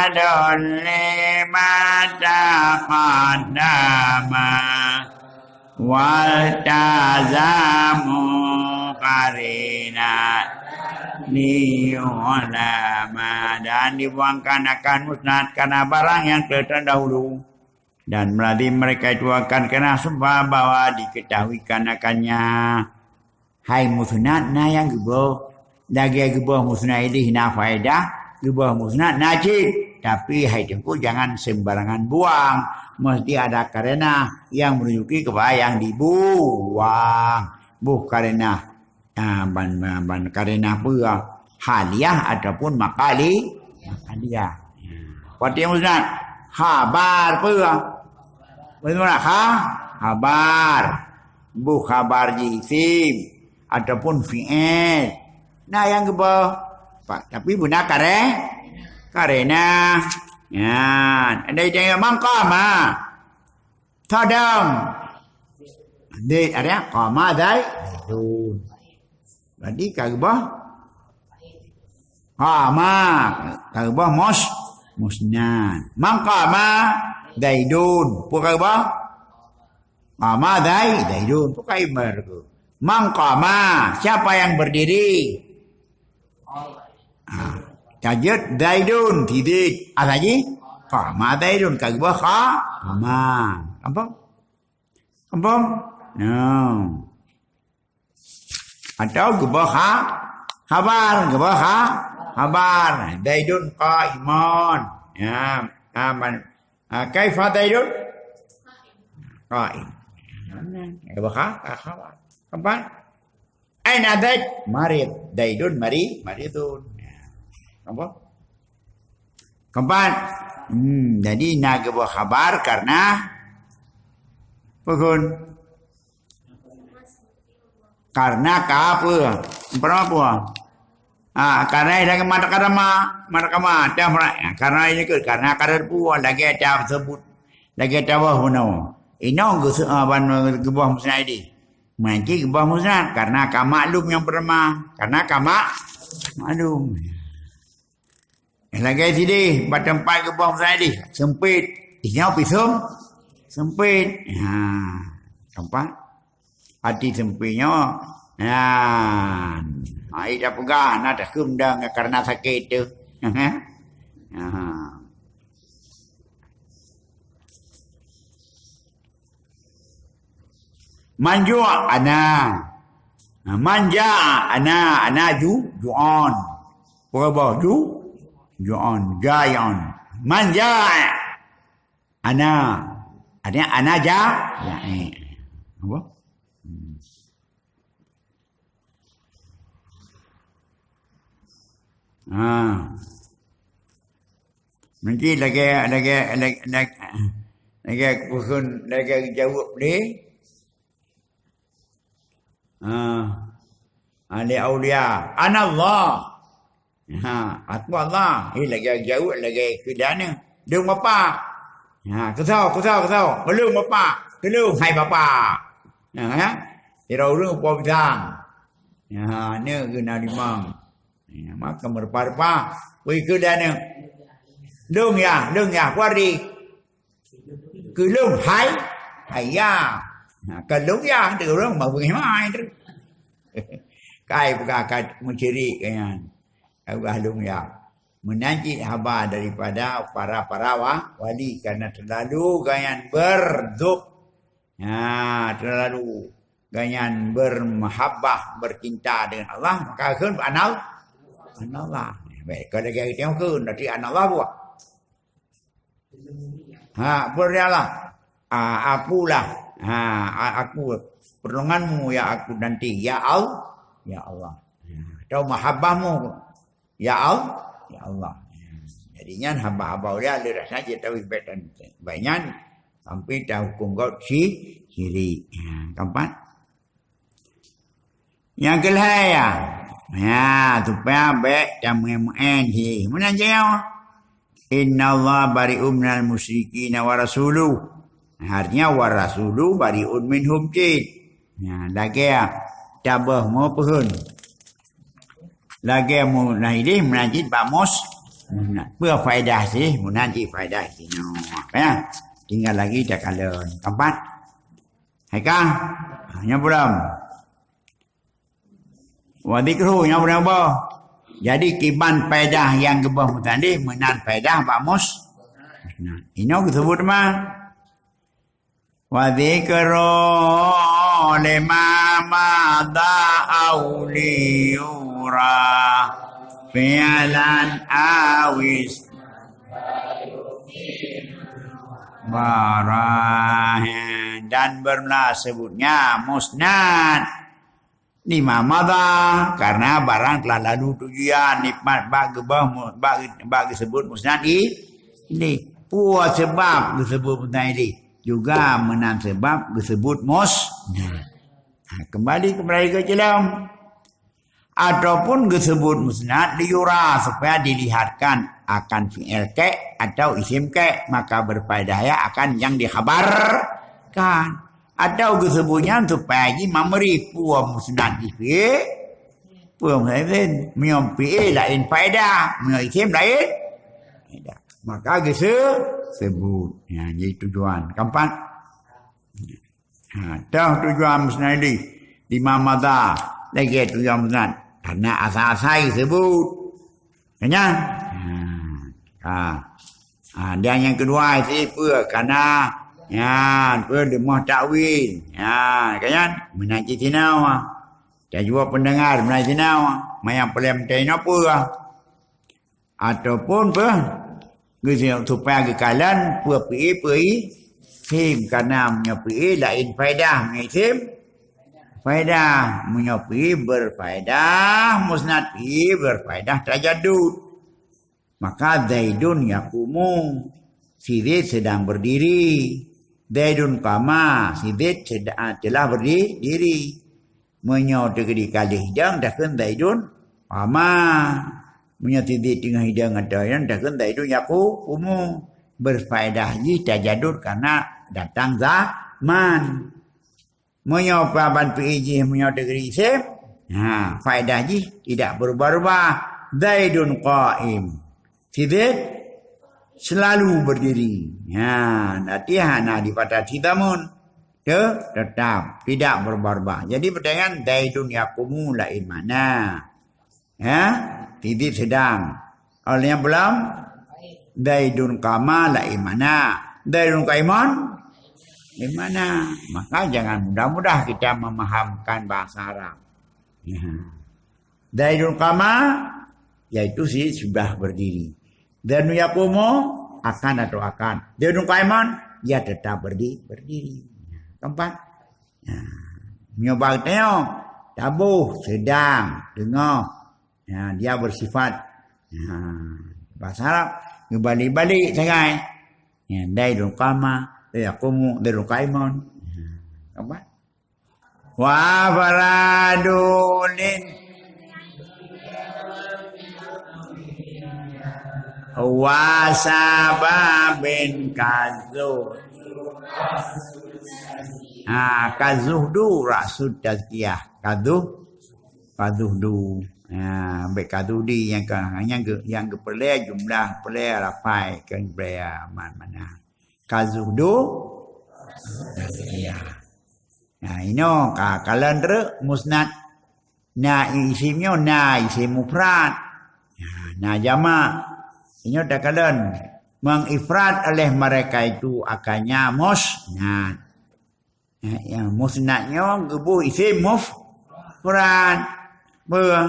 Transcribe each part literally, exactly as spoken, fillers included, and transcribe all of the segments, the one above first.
Adon lima taqaddama wal tazamu qarina li ulama, dan dibuangkan akan musnad karena barang yang telah terdahulu. Dan melalui mereka itu akan kena sumpah bahwa diketahuikan akannya. Hai musnad na nyang geuboh. Lagée geuboh musnad idih na faedah, geuboh musnad na cit. Tapi hai teungku jangan sembarangan buang. Mesti ada karena yang menunjuki kepada yang dibuang. Buh karena, ah, ban, ban, ban karena peue? Haliah ataupun makali, makaliah. Berarti musnad. Khabar peue? Musnad ha? Khabar. Buh khabar jih isim ataupun fi'il. Na nyang geuboh. Pa-, tapi beuna kare-, karena. Nyan. Ada yang mangkama. Tadam. Di, ada qama Zaidun. Berarti ka geuboh. Qama. Ka geuboh mus-, musnad. Mangkama Zaidun. Peue ka geuboh? Qama Zai-, Zaidun. Peue ka ibar tu? Mangkama. Siapa yang berdiri? Ha. Tajud Zaidun. Tidik. Asaji? Qama Zaidun. Ka geuboh kha-, qama. Apa? Apa? No. Atau geuboh kha-, khabar, geuboh kha-, khabar. Zaidun qaiman. Ya, aman. Ha, kaifa Zaidun? Qaim. Geuboh kha-, kha-, khabar. Keempat. Aina Zaid? Marid. Zaidun mari-, maridun. Ya. Apa? Keempat. Hmm, jadi na geuboh khabar karena peue? Karena ka apa? Pertama apa? Ha, karena lagée mata karama, mata kama, dah mulai. Ha, karena ini ke, karena karena apa? Lagée dah sebut, lagée dah wah bunoe. Inong geusu-, ha, ban geuboh musnad idih. Manci geuboh musnad karena ka maklum nyang pertama. Karena ka mak-, maklum. Lagée sideh, bak teumpat geuboh musnad idih, sempit. Inyoe pisum, sempit. Ha, teumpat. Hati sempit nyoe. Nyan. Hai dah peugah, na takheun dah karena sakit tu. Ha. Man ju' ana. Nah, man ja'a ana, ana ju-, ju'on. Peue geuboh ju-, ju'on, ja'ion. Man ja'a ana. Artinya ana ja-, ja'i. Apa? Hmm. Ha. Mungkin lagée, lagée, lagée, lagée, lagée peue kheun, lagée jaweueb lé. Ha. Ha, lé aulia. Anallah. Ha, aku Allah. Eh, lagée jaweueb, lagée keu dan. Lôn Bapak. Ha, keu soe, keu soe, keu soe. Ulôn Bapak. Keu lôn, hai Bapak. Ha, ya. Sidroe ureuëng po pisang. Ha, nyoe geuh na limong. Ya, maka meurupa-rupa. Wui keu dan. Lôn ya, lôn ya, kuari. Keu lôn hai, hai ya. Ha, keu lôn ya, keu lôn mau beuh mai tu. Kai peugah kat musyrik kan. Peugah lôn ya. Meunan cit haba daripada para-para wa-, wali, karena terlalu gobnyan berdzuk. Ha, terlalu gobnyan bermahabbah, bercinta dengan Allah, maka kheun anal-, anallah. Baik, kalau lagée geutanyoe kheun, berarti anallah buah. Ha, berialah. Ah, akulah. Ha, a-, aku. Pertolonganmu ya aku nanti, ya Al-, ya Allah. Ha, atau mahabbahmu, ya Al-, ya Allah. Jadi nyan haba-haba ulia le rasa je tahu baik dan baik nyan sampai tahu kunggot si syirik. Ha, keempat. Nyang keulhée, ya. Ya, supaya bék tameuén-meuén hi. Meunan jih nyoe. Innallaha bari'un minal musyrikin wa rasuluh. Artinya wa rasuluh bari'un minhum cit. Ya, lagée tabah mo peuhun. Lagée mu nah idih meunan cit bak mus-, Musnad. Peue faedah sih? Musnad jih faedah sinoe. Ya. Tinggal lagi takalon. Keempat. Hai kah? Ha, nyoe belum. Wa dzikruhu nyoe belum boh. Jadi kiban faedah nyang geubah musnad, meunan faedah bak mus-, musnad. Inoe geusebut ma. Wa dzikru lima madha au liyura fi'lan awis barah. Dan bermula sebutnya musnad lima madha, karena barang telah lalu tujuan nikmat bak geubah mu-, bak, bak geusebut musnad i-, ilih. Peue sebab geusebut musnad ilih? Juga meunan sebab geusebut mus-, nah. Ha, kembali kepada ke dalam. Ataupun geusebut musnad liyura, supaya dilihatkan akan fi'il kek atau isim kek, maka berfaedah ya akan yang dikhabarkan. Atau geusebut nyan supaya jih memberi peue musnad jih fi'il, peue musnad isim. Meunyoe fi'il lain faedah, meunyoe isim lain faedah. Maka geuse-, sebut. Ya, jadi tujuan. Keempat. Ha, toh tujuan musnad ilih. Lima madha. Lagèe tujuan musnad. Karena asai-asai sebut. Kan nyan? Ha. Ha. Ha, dan nyang keudua, isi peue? Karena, ya, peue leumoh takwil. Ya, kan nyan? Meunan cit sinoe. Tajaweueb pendengar meunan sinoe. Manyang peuleueh meutai inoe peue? Ataupun peue? Geuseuôt supaya geukalon peue fi'il, peue isim. Karena meunyoe fi'il laén faedah, meunyoe isim faedah. Meunyoe fi'il berfaedah, musnad fi'il berfaedah tajadud. Maka Zaidun yaqumu, si Zaid sedang berdiri. Zaidun qama, si Zaid seda-, telah berdiri. Meunyoe teukeudi ka lheueh hidang, takheun Zaidun qama. Meunyoe si Zaid teungoh hidang atau hidang, takheun Zaidun yaqumu. Berfaedah jih tajadud karena datang zaman. Meunyoe paban fi'il jih, meunyoe teukeudi isim, ha, faedah jih tidak berubah-ubah. Zaidun qaim. Si Zaid selalu berdiri. Ha, berarti hana dipatah sizamun. Te-, tetap tidak berubah-ubah. Jadi, pertanyaan, Zaidun yaqumu laén makna. Ya, si Zaid sedang. Oleh nyang pulang, Zaidun qama laén makna. Zaidun qaimun laén makna. Maka, jangan mudah-mudah kita memahamkan bahasa Arab. Ya. Zaidun qama, yaitu si sudah berdiri. Zaidun yaqumu, akan atau akan. Zaidun qaimun, ya tetap berdi-, berdiri. Keempat. Ya. Meunyoe bak tanyoe, taboh, sedang, teungoh. Ya, dia bersifat. Ya. Bahasa Arab, geubalik-balik sagai. Ya, Zaidun qama, Zaidun yaqumu, Zaidun qaimun. Ya. Keempat. Wa afradu lin wa sababin kazu. Ha, kazuhdu ra'sut tazkiyah. Kazuh-, kazuhdu. Ha, ambek kazuhdi nyang ka, nyang ge-, nyang geupeulée jumlah, peulée lafai, kon peulée man-, mana. Kazuhdu tazkiyah. Nah, inoe ka kalon treuk musnad. Na isim nyoe, na isim mufrad. Ya, na jamak. Inoe takalon. Mengifrad oleh mereka itu akannya musnad. Ya, ya, musnad nyoe geuboh isim mufrad. Peue?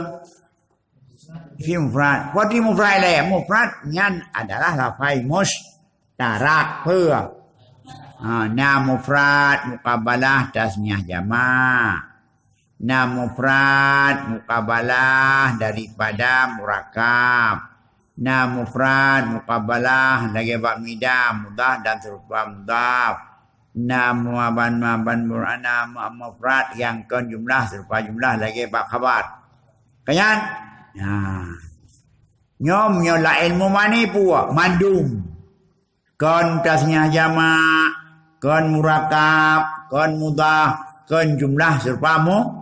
Isim mufrad. Peue arti mufrad lé? Mufrad nyan adalah lafai mustarak. Peue? Ha, na mufrad muqabalah tasniah jamak. Na mufrad muqabalah daripada murakab. Na mufrad muqabalah lagée bak mida, mudhaf dan seurupa mudhaf. Na muaban, maban murana, ma-, mufrad nyang kon jumlah seurupa jumlah lagée bak khabar. Ka nyan? Nah. Nyoe, nyoe laén mumani peue? Mandum. Kon tasniah jamak, kon murakab, kon mudhaf, kon jumlah seurupa mu-,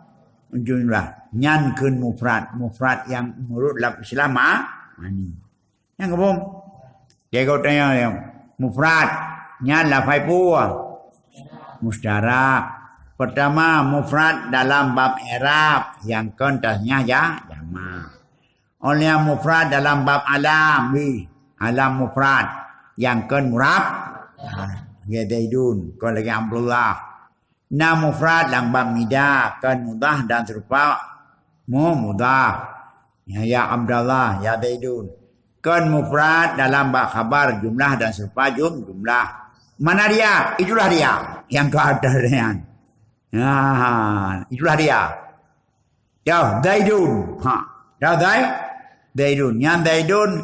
jumlah. Nyan kheun mufrad. Mufrad nyang meunurot lam istilah ma-, mani. Nyang keubom. Jago tanya dia. Mufrad. Nyan lafai peue? Musyarak. Pertama, mufrad dalam bab i'rab nyang kon tasniah ja-, jamak. Oleh mufrad dalam bab alam, wi. Alam mufrad nyang kon murab-, ya Zaidun, kon lagèe Abdullah. Na mufrad lam bab nida, kon mudhaf dan seurupa mu-, mudhaf. Ya, ya Abdallah, ya Zaidun. Kon mufrad dalam bab khabar jumlah dan seurupa jum-, jumlah. Mana dia? Itulah dia. Nyang ka atas nyan. Ha, itulah dia. Ya, Zaidun. Ha, ya Zai-, Zaidun. Nyan Zaidun,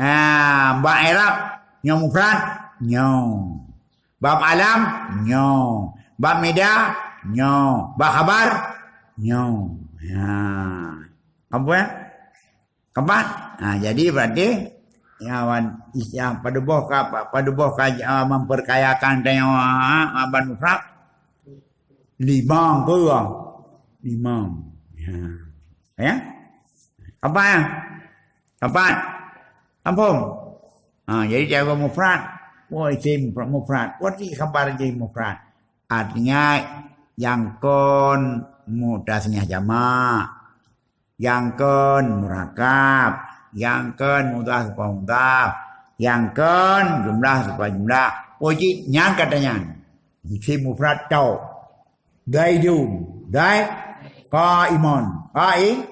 ha, bab i'rab, nyoe mufrad, nyoe. Bab alam, nyoe. Bab nida, nyoe. Bab khabar, nyoe. Ha. Apa ya? Keempat. Ha, jadi berarti ya wan, ya, pada boh ka, pada boh ka, ah, memperkayakan tanyoe, ha, ban mufrad. Limong ke? Limong. Ya. Ya? Apa ya? Apa? Ampun. Ha, jadi jago mufrad. Wah, isim mufrad. Wah, di khabar isim mufrad. Artinya, nyang kon mutasniah jamak, nyang kon murakab, nyang kon mudhaf seurupa mudhaf, nyang kon jumlah seurupa jumlah. Wajib nyan kata nyan. Isim mufrad tau. Zaidun. Zai-, qaimun. Qai-,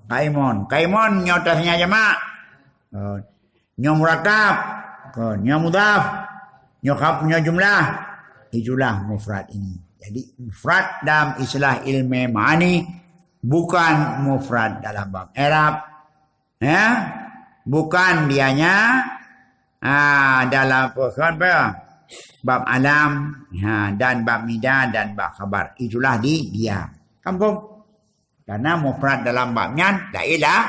qaimun. Qaimun nyoe tasniah jamak. Oh. Nyoe murakab, kon, nyoe mudhaf, nyoe khab-, nyoe jumlah, itulah mufrad ini. Jadi, mufrad dalam istilah ilmu ma'ani bukan mufrad dalam bab i'rab, ya. Bukan dianya, ah, dalam apa, apa? Bab alam, ha, dan bab nida dan bab khabar. Itulah di dia. Kampung. Karena mufrad dalam bab nyan lain lah.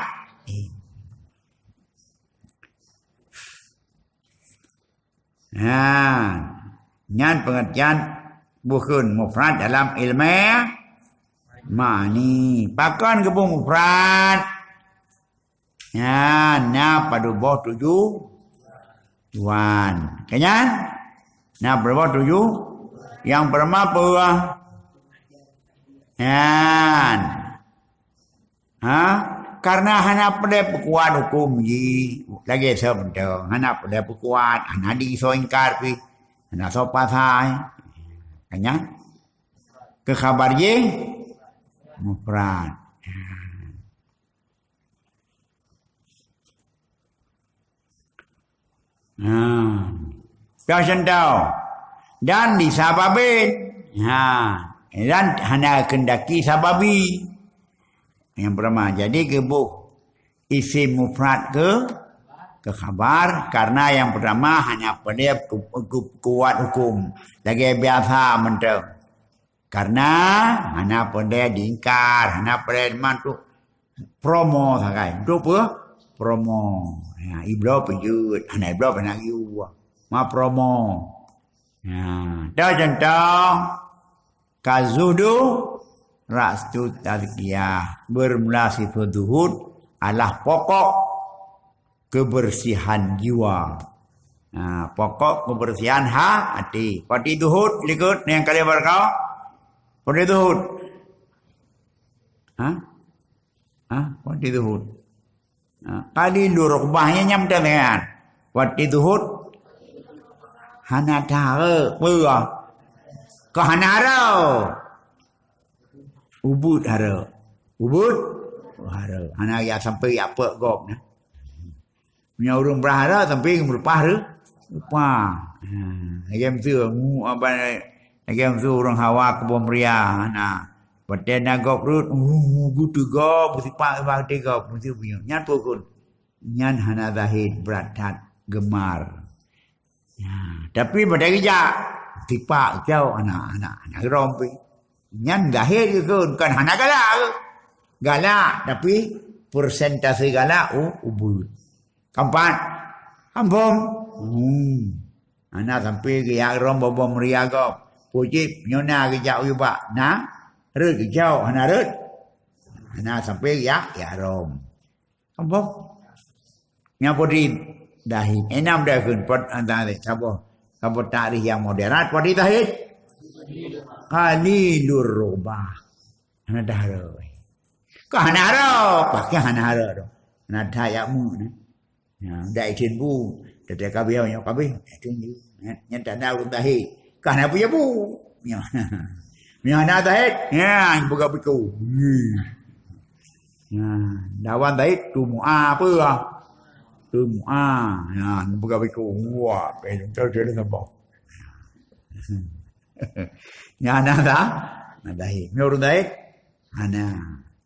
Ha, nyan pengertian bukon mufrad dalam ilmu ma'ani. Pakon geubeuet mufrad? Nyan na padub boh tuju-, tujuan. Ka nyan? Na padub boh tuju-, nyang pertama peue? Nyan. Ha? Karena hana peureulèe peukuat huköm jih. Lagèe soe mantong, hana peureulèe peukuat, hana disoe ingkar pih, hana soe pasai. Ka nyan? Keu khabar jih mufrad. Ha. Contoh. Dan disababin. Ha. Dan hana keundaki sababi. Nyang pertama. Jadi, geuboh isim mufrad keu, keu khabar. Karena nyang pertama hana peureulèe ku-, ku-, kuat huköm. Lagèe biasa mantong. Karena hana peureulèe diingkar, hana peureulèe mantuk promo sagai. Untuk apa? Promo. Ya, ibloe peujeuet, hana ibloe hana geuyue. Ma promo. Ya, dah contoh, ka zuhdu ra'su tazkiyah. Bermula sifat zuhud adalah pokok kebersihan jiwa. Ha, pokok kebersihan ha-, hati. Pati zuhud likot nyang kali barkau. Pati zuhud. Ha? Ha? Pati zuhud. Ha, kali lur rubahnya nyam dengan. Pati zuhud. Hana tara. Peue? Kau hana harau. Ubit harau. Ubit harau. Hana ya sampai ya apa gop nah. Meunyoe ureuëng brat hareuet, tapi meureupah reu-, reupah. Ha, lagèe miseue, mu-, apa, lagèe miseue ureuëng hawa keuboh meuria, na. Watèe na gob rhot, uh, geuteugah, beusipak bak teuga, miseue bunoe. Nyan peue kon? Nyan hana zahé, brat that, geumar. Ya, tapi pada geujak, sipak jauh anak-anak, anak geurong pih. Nyan zahé geukheun, kan hana galak. Galak, tapi persentase galak, oh, ubit. Keempat, hambom. Hmm. Hana sampai geujak rong boh-boh meuria gob. Pujib, nyoe na geujak u bak. Na, rhot geujak, hana rhot. Hana sampai geujak, ya rong. Apa? Nyang putih. Zahid. Enam dah kheun, pot, ah, Zahid. Saboh, saboh takrif nyang moderat, pot Zahid. Qalilur rughbah. Hana taharap. Ka hana harap, pakai hana harap tu. Hana that yak mu ni. Ya, dak izin bu. Tetek kabeh, nyoe kabeh. Itu ni. Nyan, nyan tanda ureueng Zahid. Ka hana punya bu. Ya. Nyan hana Zahid. Ya, buka buku. Hmm. Nah, lawan Zahid tu mua apa lah? Tu mua. Nah, buka biko. Wah, pengen tahu dia dengan bau. Nyan hana dah. Nah, Zahid. Ni ureueng Zahid? Hana.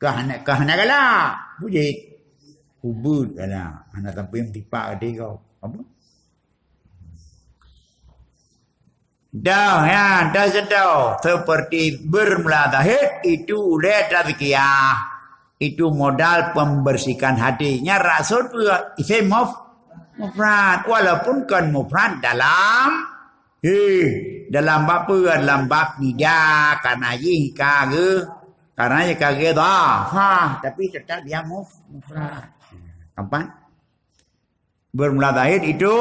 Kah hana, kah hana galak. Bujit. Ubut galak. Hana sampai tipak kata kau. Apa? Dah, ya, dah sedau. Seperti bermula Zahid itu uleh tazkiyah. Itu modal pembersihan hati. Nya rasul pun isim muf-, mufrad. Walaupun kon mufrad dalam, eh, dalam bab apa? Dalam bab nida, karena jih ka ge-, karena jih ka ge dah. Ha, tapi tetap dia muf-, mufrad. Nampak? Bermula Zahid itu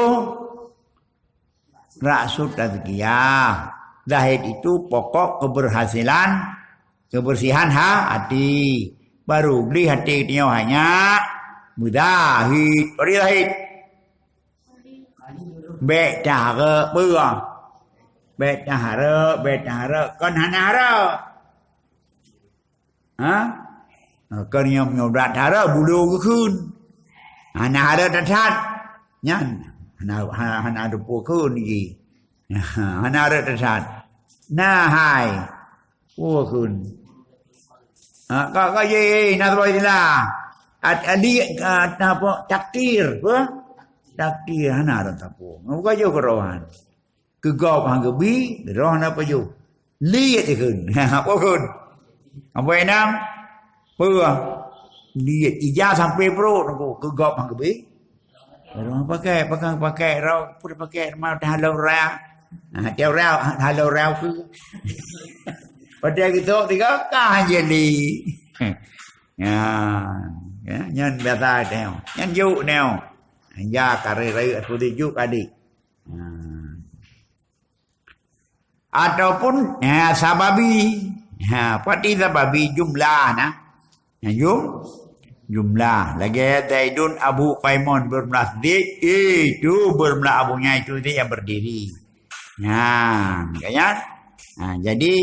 rasul tazkiyah. Zahid itu pokok keberhasilan, kebersihan ha-, hati. Baru gleh hati geutanyoe hanya beuzahid. Bari zahid. Bèk taharap peue? Bèk taharap, bèk taharap. Kon hana harap. Ha? Kon nyom nyoe brat harap bulu geukheun. Hana harap that-that. Nyan hana, hana, hana teupeu kheun jih. Hana harap that-that. Nah hai. Peue kheun. Ha, ka, ka ye, na sabai sila. At, ali, at, apa, takdir, apa? Takdir, hana harap teupeu. Buka jauh kerohan. Keu gob han geubi, droe hana pajoh. Liet ikheun. Apa kheun? Apa enam? Peue? Liet ija sampai perut aku. Keu gob han geubi. Droe pakai, pakai, pakai, rau, pun pakai, mau dah halau rau. Ha, tiap rau, halau rau ke. Pada gitu, tiga kah jadi. Ya, ya, nyan biasa tengok. Nyan juk tengok. Ya, kari raya aku juk adik. Ha. Ataupun, ya, sababi. Ha, pati sababi jumlah nah. Ya, jum-, jumlah. Lagèe Zaidun Abu Qaimun bermula Zaid, itu bermula abunya itu Zaid yang berdiri. Nah, kan? Nah, jadi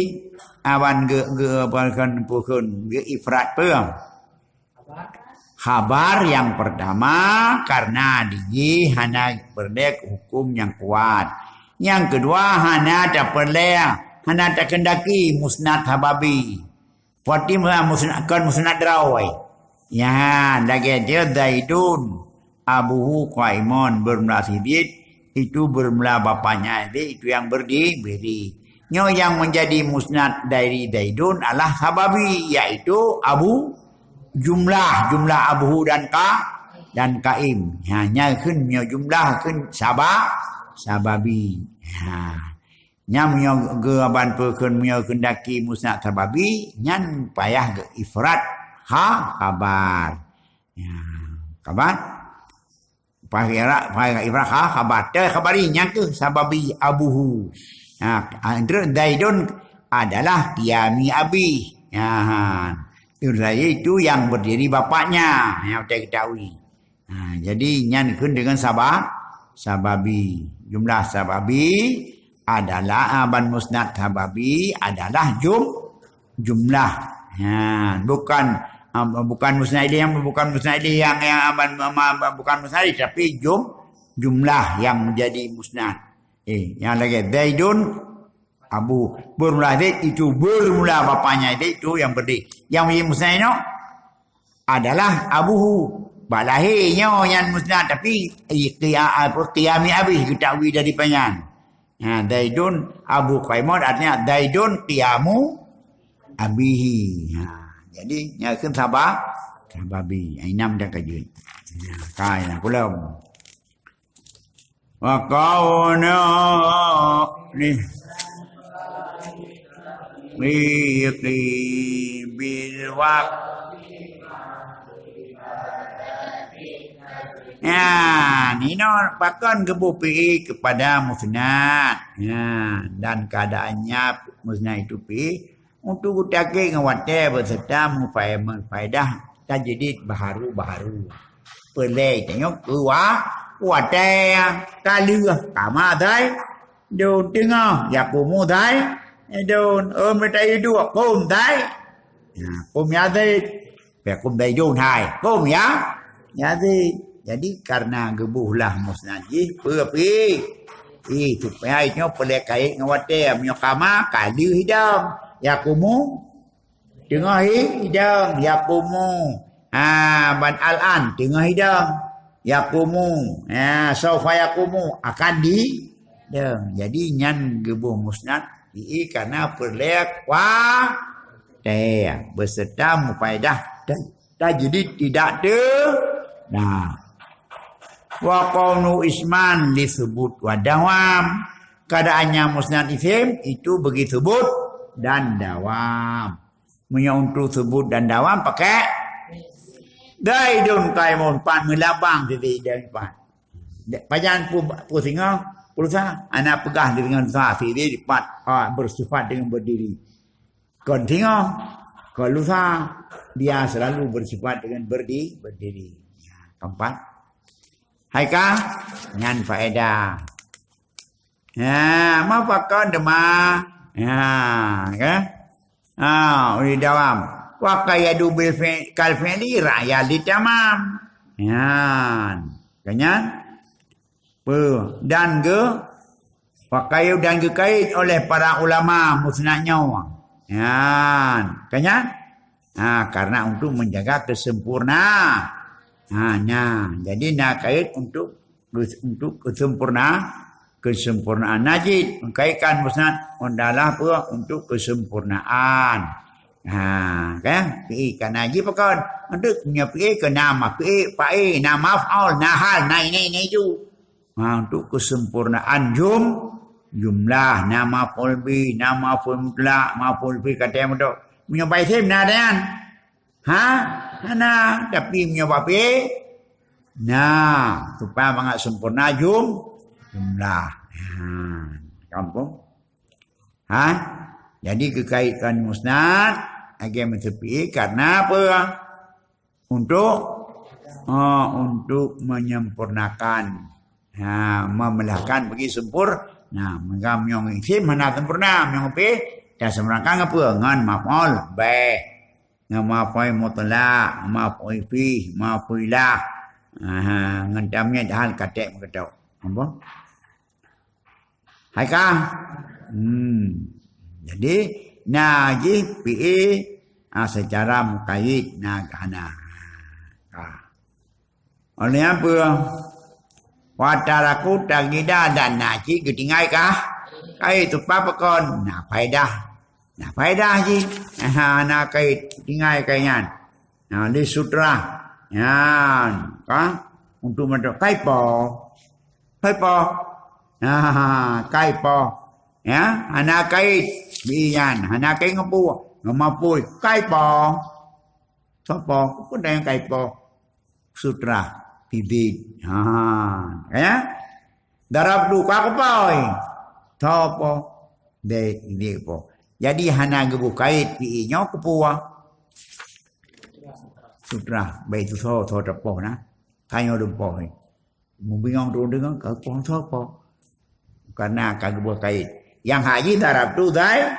awan ge, ge, apa kan, pukun ge ifrat pun. Khabar nyang pertama, karena dijih hana peureulèe huköm nyang kuat. Nyang keudua, hana tapeureulèe, hana takeundaki musnad sababi. Pati musnad, kon musnad droe. Ya, lagèe dia Zaidun, abuhu qaimun, bermula Zaid, itu bermula bapaknya Zaid, itu yang berdiri. Nyoe nyang menjadi musnad dari Zaidun adalah sababi, yaitu abu jumlah, jumlah abuhu dan ka, dan qaim. Ha, nyan kheun nyoe jumlah kheun saba-, sababi. Ha. Nyan meunyoe geuaban peue kheun meunyoe keundaki musnad sababi, nyan payah geu ifrad ha khabar. Ya, khabar. Pakai ra-, pakai ibrah ha, khabar. Te khabari, nyang keuh sababi abuhu. Ha, Zaidun adalah qiyami abi. Ha, ha. Zaid itu yang berdiri bapaknya. Yang kita ketahui. Ha, jadi nyan kheun dengan saba-, sababi. Jumlah sababi adalah, ah, ban musnad sababi adalah jum-, jumlah. Ha, bukan, ah, bukan musnad ilaih yang, bukan musnad ilaih yang, yang, ah, ban, ma, ma, bukan musnad ilaih, tapi jum-, jumlah yang menjadi musnad. Eh, yang lagi Zaidun Abu bermula Zaid itu bermula bapaknya Zaid itu yang berdiri. Yang menjadi musnad inoe adalah abuhu. Bak lahé nyoe nyan musnad, tapi, eh, qia-, apa, qiyami abih geutawi dari panyan. Ha, Zaidun Abu Qaimon artinya Zaidun qiyamu abihi. Ha, jadi nyan kheun saba-, sababi. Ai nam dan kajut. Ha, kai na kulom. Wa qauna li, li, bil waqt. Ya, nino pakon geuboh fi'il kepada musnad. Ya, dan keadaannya musnad itu fi'il untuk geutakid ngon watée beserta mufaedah tajdid baharu-baharu. Peulée tanyoe keu wa-, watée ka lheueh kama zai dun teungoh yakumu zai dun, oh, meunyoe duek kum zai. Ya, kum ya zai. Peukum Zaidun hai. Kum ya. Ya Zaid. Jadi karena geuboh lah musnad jih peue pi. Ih, supaya nyoe peulée kait ngon watée. Meunyoe kama ka lheueh idong. Yakumu teungoh hi-, idong. Yakumu. Ha, ban al-an teungoh idong. Yakumu. Ha, saufa yakumu akan di dong. Jadi nyan geuboh musnad fi'il karena peulée wa tée beserta mufaedah ta-, tajdid tidak te-, nah. Wa kaunu isman disebut wa dawam. Keadaannya musnad isim itu bagi sebut dan dawam. Meunyoe untuk sebut dan dawam pakai Zaidun qaimun, pat meulabang Zaidun pat. Pajan pu-, pu singoh, pu lusa, ana peugah di dengan lusa, Zaidun pat, ha, bersifat dengan berdiri. Kon singoh, kon lusa, dia selalu bersifat dengan berdi-, berdiri. Ya, keempat. Hai ka? Nyan faedah. Ya, ma pakon teuma. Ya, kan? Ha, uli dawam. Wa qayadu bil fi-, kal fi'li ra'yan li tamam. Nyan. Kan nyan? Pe, dan ge, wa qayu dan geukait oleh para ulama musnad nyoe. Nyan. Kan nyan? Ha, karena untuk menjaga kesempurna. Ha, nyan. Jadi na kait untuk kes-, untuk kesempurna-, kesempurnaan. Najid mengkaitkan musnad adalah apa? Untuk kesempurnaan. Ha, kan? Fi'il kan najid pakon? Untuk punya fi'il ke nama, fi'il, fa'il, nama maf'ul, nahal, nai, nai, nai ju. Ha, untuk kesempurnaan jum-, jumlah, na maf'ul bih, na maf'ul mutlak, maf'ul bih kata yang betul. Punya baisim na ada kan? Ha? Hana, tapi meunyoe bak fi'il, na, supaya mangat sempurna jum-, jumlah. Ha, kampung. Ha? Jadi keukaitkan musnad, lagée meuteupie karena apa? Untuk, ha, untuk menyempurnakan. Ha, memelahkan bagi sempur-, nah, meuga meunyoe isim hana sempurna, meunyoe fi'il, tasempurnakan apa? Ngon maf'ul bih. Ngon maf'ul mutlak, maf'ul bih, maf'ul lah. Aha, ngon tamyiz hal katek meukeudok. Apa? Hai ka? Hmm. Jadi, na jih fi'il, ah, secara muqayyid na hana. Ka. Oleh apa? Wa taraku tagida dan na cit geutinggai kah? Kai tupa pakon? Na faedah. Na faedah jih. Aha, na kai tinggai kai nyan. Na, di sutra. Nyan, ka? Untuk meutuah. Kai po? Kai po? Nah, kai po? Ya, hana kait. Bi nyan, hana kait ngon pu. Ngon mapui. Kai po? Sopo? Peue nyang kai po? Sutra, bibit. Ha, ya. Darab tu ka kepoi. Sopo? Dek, dek po. Jadi hana geubu kait pi nyoe keu peue? Sutra, baik tu so, so tepoh na. Tanyoe dum poh. Meubingong tu deungon ka poh sopo. Karena ka geubu kait. Yang haji darab tu dai,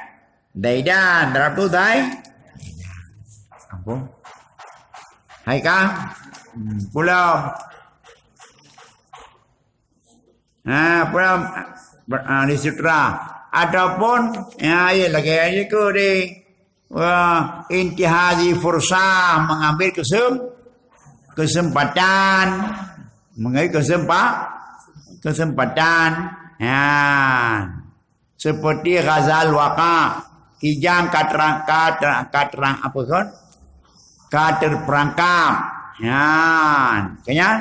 daidan, darab tu dai. Ampun. Hai ka? Hmm, pulang. Ha, pulang, ha, di sutra. Ataupun, ya, ya, lagi aja ke di, wah, intihazi fursah, mengambil kesem-, kesempatan. Mengambil kesempa-, kesempatan. Ya. Seperti ghazal waqa, kijang ka terang, ka terang, ka terang apa kon? Ka terperangkap. Nyan, ka nyan?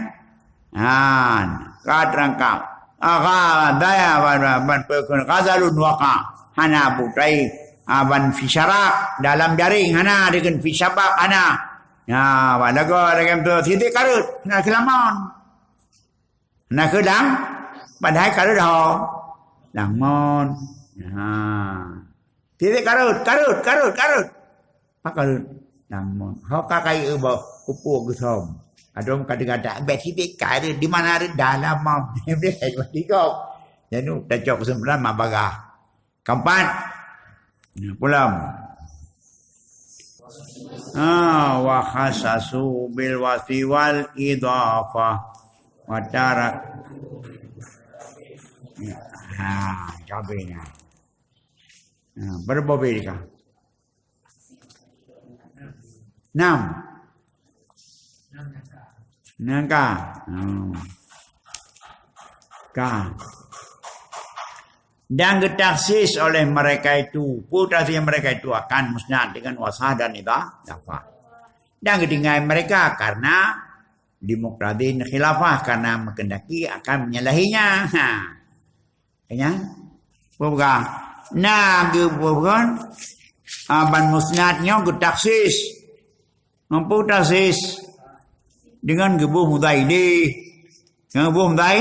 Nyan, ka terangkap. Agha daya ban, ban, ban, ghazalun waqa. Hana butai, ah, ban fi syarak, dalam jaring hana, dengan fi syabak hana. Ya, ban lagoe, lagoe tu, sidik karut, hana seulamon. Na kheueh dang, padahai ka rhot ho. Dang mon. Ha. Tieb-tieb ka rhot, ka rhot, ka rhot, ka rhot. Pakon namun ho ka kayée boh kupu geusöm. Adong ka deungon dak bet sibit ka ada di mana ada dalam mam. Beh, mati kau. Jadi tacok kesimpulan mak bagah. Keempat. Ya, pulang. Ah, wa khasasu bil wasfi wal idhafah. Wa tarak. Ya, ha, cabainya. Ha, berapa beda kah? Enam. Enam ka. Hmm. Ka. Dan geutaksis oleh mereka itu, peue taksis mereka itu akan musnad dengan wasah dan idha-, idhafah. Dan geutinggai mereka karena di muqtadin khilafah, karena menghendaki akan menyalahinya. Ha. Kan? Peue peugah? Na geupeugah, ah, ban musnad nyoe geutaksis. Mampu taksis dengan geuboh mudhaf ilaih. Dengan geuboh mudhaf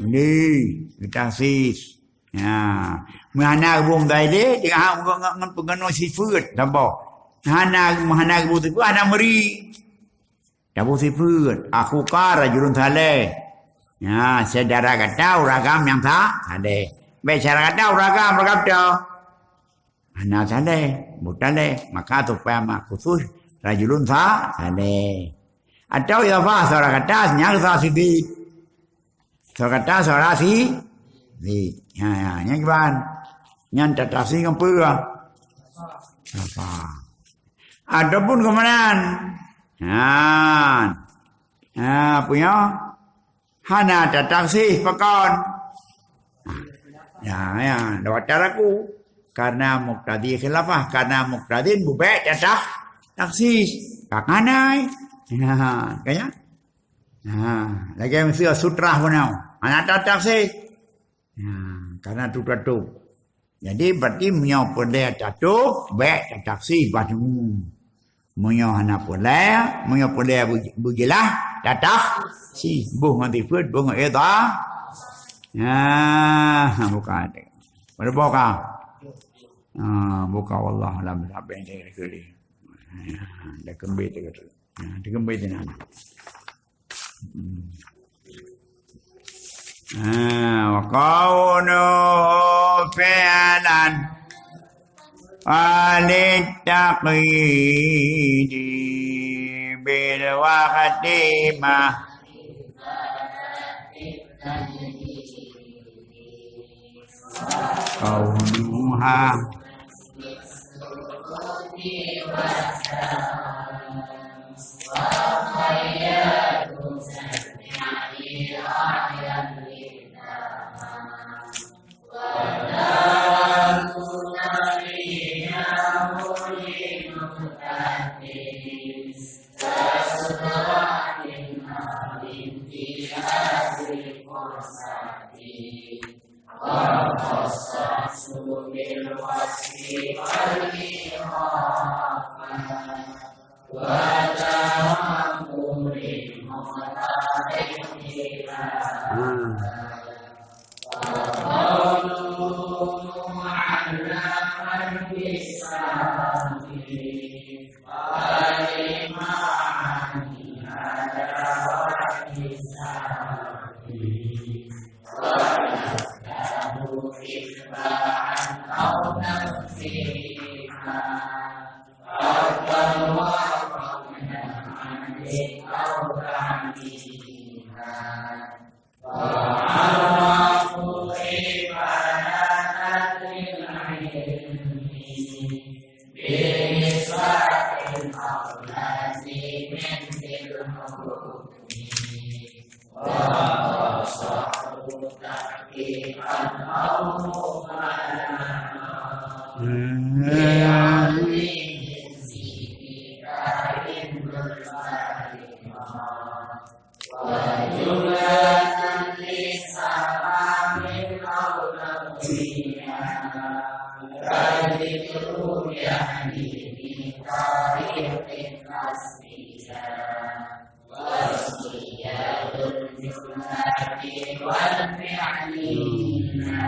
ilaih, geutaksis. Ya. Meuhana geuboh mudhaf ilaih, dengan hak ngon, ngon, ngon peuganoe sifeut, saboh. Hana, meuhana geuboh sifeut, hana meuri. Taboh sifeut, akhuka rajulun saleh. Ya, syedara gata ureueng agam nyang sa-, saleh. Bèk syedara gata ureueng agam, ureueng agam toh. Hana saleh, buta lé. Maka supaya makhusus rajulun sa-, saleh. Atau idhafah syedara gata nyang sa sidék. Syedara gata syedara si-, sidék. Ya, ya, nyan kiban. Nyan tataksis ngon peue? Idhafah. Ataupun keumanan. Nyan. Ha, peue nyoe? Hana tataksis pakon. Ya, ya, lewat taraku. Karena muqtadi khilafah, karena muqtadin bubek tatah taksis. Ka kanai. Ya, kan ya? Ha, lagèe miseue sutra pun nyoe. Hana tataksis. Ha, karena tu tatup. Jadi, berarti meunyoe peureulèe tatup, bèk tataksis bak nyoe. Meunyoe hana peureulèe, meunyoe peureulèe beu-, beujeulaih, tataksis. Boh ngon sifeut, boh ngon idhafah. Nah, buka hati. Pada buka. Ah, buka, wallahu a'lam bishawab. Dah kembali tu. Nah, dah kembali tu nah. Hmm. Ah, wa kaunuhu fi'lan walittaqyidi bil waqti ma. Kaunuha. والمعنينا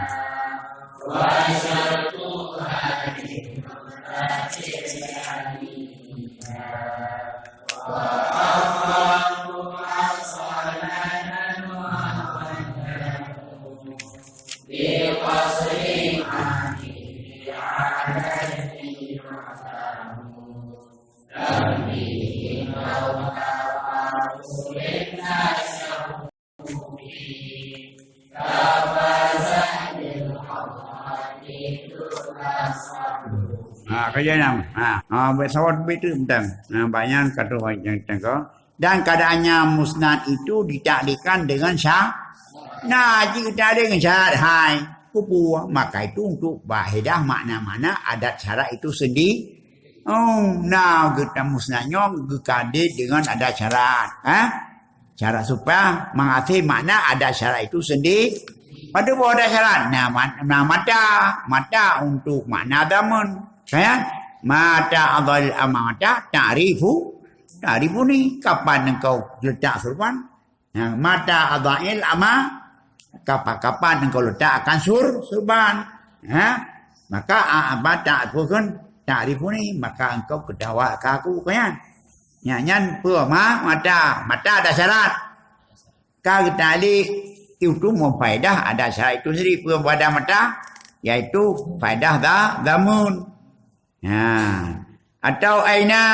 وشرطها للمراد العليا وأفضل أصالة وأقدم بقصر عقله عليه رحمه. Ha, kaya nyan. Ha, ha, buat sawat betul tentang. Ha, banyak kata yang tengok. Dan keadaannya musnad itu ditakdirkan dengan sya-, nah, jika takdir dengan syarat hai, kupu, maka itu untuk faedah makna-makna adat syarat itu sendiri. Oh, nah, kita musnad nyoe geukadét dengan adat syarat, ha? Syarat supaya mengasih makna adat syarat itu sendiri. Pada buah adat syarat, nah, ma-, nah, mata, mata untuk makna zaman, ya. Mata adhal amata ta'rifu, ta'rifuni, kapan engkau letak serban? Ha, mata adha'il ama, kapan-kapan engkau letak akan sur-, surban. Ha? Maka, a-, apa tak pun ta'rifuni, maka engkau ketawa ke aku, kan? Nyan, nyan peue ma-, mata, mata ada syarat. Ka geutalik itu memfaedah ada syarat itu sendiri, peue pada mata, yaitu faedah za-, zamun. Ya. Atau aina,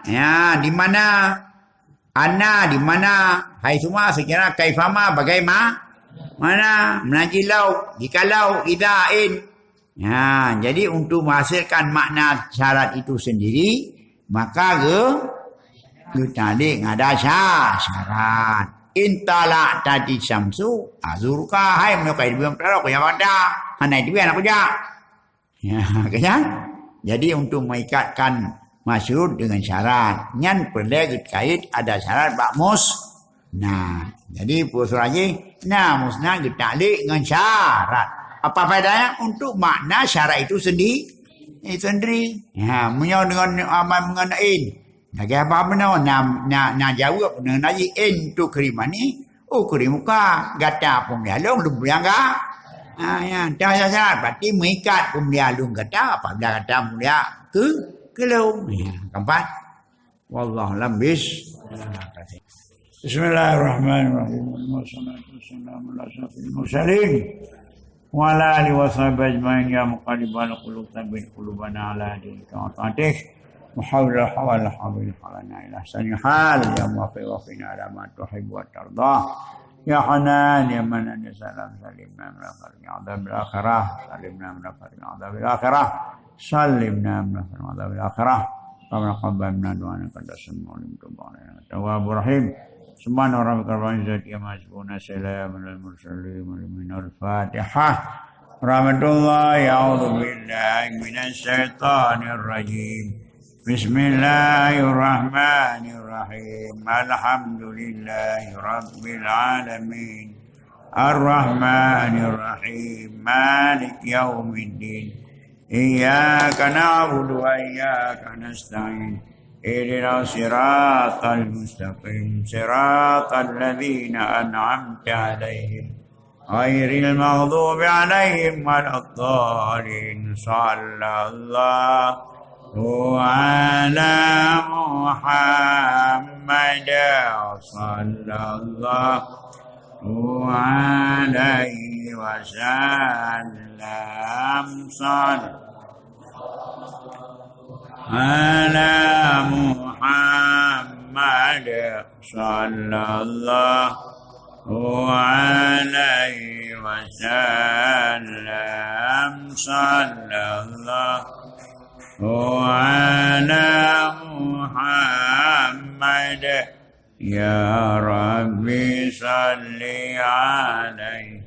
ya, di mana? Ana, di mana? Haitsuma, secara kaifama, bagaimana? Mana? Meunajih lau, jikalau, idza, in. Ya, jadi untuk menghasilkan makna syarat itu sendiri, maka ge-, geutalik ngada sya-, syarat. In tala'tadis syamsu azuruka, hai meunyoe ka iduek meutarok, ya mata. Hana iduek anak kujak. Ya, kan? Jadi untuk mengikatkan maksud dengan syarat, nyan peureulèe geukait ada syarat bak mus-, nah, jadi peue surat jih, nah, musnad geuta'lik ngon syarat. Apa faedahnya? Untuk makna syarat itu sendi-, eh, sendiri. Ya, meunyoe dengan amal mengenai Lagèe haba meunoe na, na, na jaweueb ngon najih in tukrimani, ukrimuka, gata peumulia lôn, lôn peumulia ga-, ha, ya, dah syarat, berarti meuikat peumulia lôn gata, apabila gata mulia keu, keu lôn. Ya, keempat. Wallahu a'lam bis-, Bismillahirrahmanirrahim. Wassalatu wassalamu ala asyrafil mursalin. Wa ala alihi wa sahbihi ajma'in. Ya muqallibal qulub, tsabbit qulubana ala dinika wa ta'atik. Wa hawwil ahwala hawwil halana ila ahsanil hal. Ya muwaffiq, waffiqna ila ma tuhibbu wa tarda. Ya Hannan, ya Mannan, ya Salam, salimna min adzabil akhirah. Salimna min adzabil akhirah. Salimna min adzabil akhirah. Rabbana taqabbal minna du'a innaka antas samiul alim, tub alaina innaka tawwabur rahim. Subhana rabbika rabbil izzati amma yasifun, salamun alal mursalin, walhamdulillahi rabbil alamin. Al-Fatihah. Rahmatullah, a'udzu billahi minasy syaithanir rajim. Bismillahirrahmanirrahim. Alhamdulillahi rabbil alamin. Ar-Rahmanir Rahim. Maliki yaumiddin. Iyyaka na'budu wa iyyaka nasta'in. Ihdinas siratal mustaqim. Siratal ladzina an'amta 'alaihim. Ghairil maghdubi 'alaihim waladdallin. Sallallahu ala Muhammad. Sallallahu alaihi wasallam. Sal-, ala Muhammad. Sallallahu alaihi wasallam. Sallallahu ala Muhammad. Ya Rabbi salli alaihi.